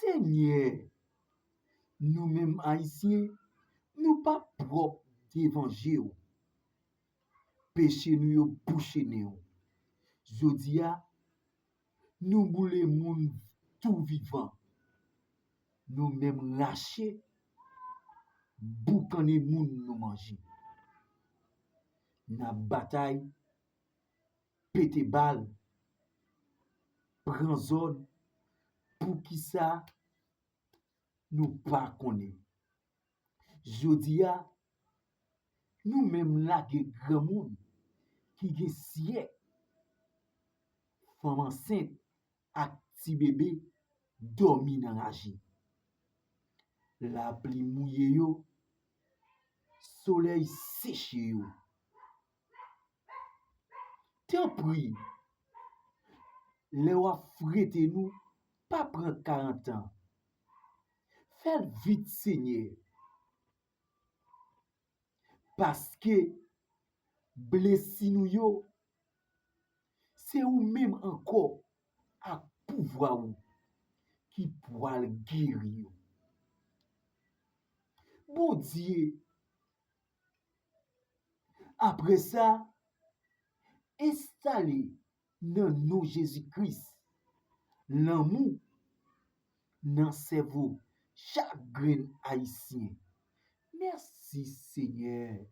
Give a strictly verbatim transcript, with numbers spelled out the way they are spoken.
Senyè, nou menm Ayisyen, nou pa pwòp devan je w. Peche nou yo bouche nen w. Jodi a, nou boule moun tou vivan. Nou menm rache, boukannen moun nou manje. N ap batay, pete bal, pran zòn, poukisa nou pa konnen. Jodi a, nou menm lage granmoun ki gen syèk, fanm ansent ak ti bebe dòmi nan raje. Lapli mouye yo, solèy seche yo. Tanpri, lè w ap frete nou, pa pran karant tan. Fè l vit, Senyè. Paske blesi nou yo, se ou menm ankò ak pouvwa ou ki pral geri yo. Bondye, apre sa, enstale nan non Jezi Kris lanmou nan sèvo chak grenn Ayisyen. Mèsi, Senyè.